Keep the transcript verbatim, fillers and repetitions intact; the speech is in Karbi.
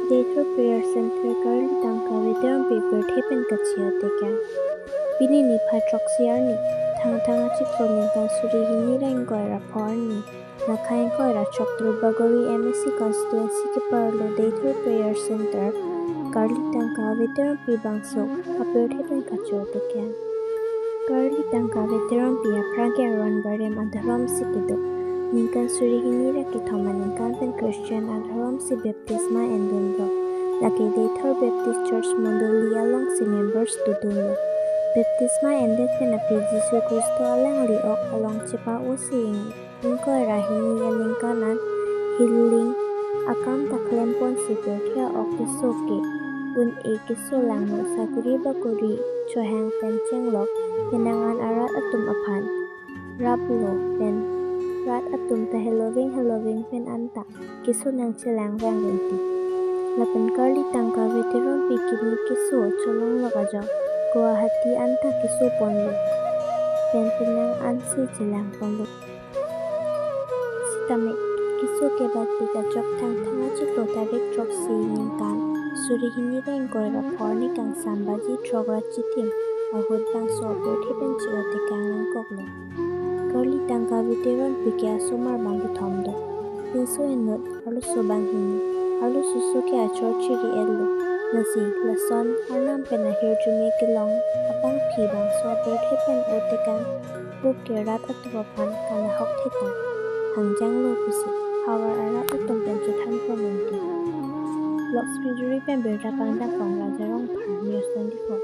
Deithor Prayer Center Karli Tangka Veteran Pi pirthe pen kachi-o tekang. Pini niphai throksi arni, Thangthang achiklo ningkan suri hini ra ingkoi ra pho arni, niphai ingkoi ra chok Duarbagori M A C constituency keparlo Deithor Prayer Center Karli Tangka Veteran Pi bangso apirthe pen kachi-o tekang. Karli Tangka Veteran Pi aphrang ke aron barem adhorom si kedo. Ningkan suri hini ra kethom aningkan pen Christian adhorom si baptisma endunlo. Lake Deithor Baptist Church Mondoli along si members dodunlo. Baptisma endet pen aphi Jisu Khristo alangli ok along chepa-o si ing- ingkoi ra hini aningkan an healing akam ta klempon si pirthe ok keso ke un-e keso langno sakori bakori chohang pen chenglok penang an arat atum aphan raplo pen rat atum ta heloving heloving pen anta keso nangchelang vang rinti. Lapen Karli Tangka Veteran Pi kimi keso cholonglok ajok Guwahati anta keso ponlo pen penang an si chelang ponlo. Sitame keso kebak pik ajok Thangthang achiklo tarik throksi ningkan suri hini ra ingkoi ra pho arni kangsam baji throk ra chitim ahut bangso apirthe pen chi-o tekang nangkoklo. Karli Tangka Veteran Pi ke asomar bang kethom do. Pinso inut arloso bang hini. Arlososo ke achor chiri-etlo. Lasi lason arnam pen ahirjume kelong abangpi bangso apirthe pen o tekang pu ke rat atum aphan kanahok thekang hangjanglo pusi havar arat atum pen chethan pon rinti. Loksmijuri pen birta pangdang pon Raja Rongphar, News twenty-four.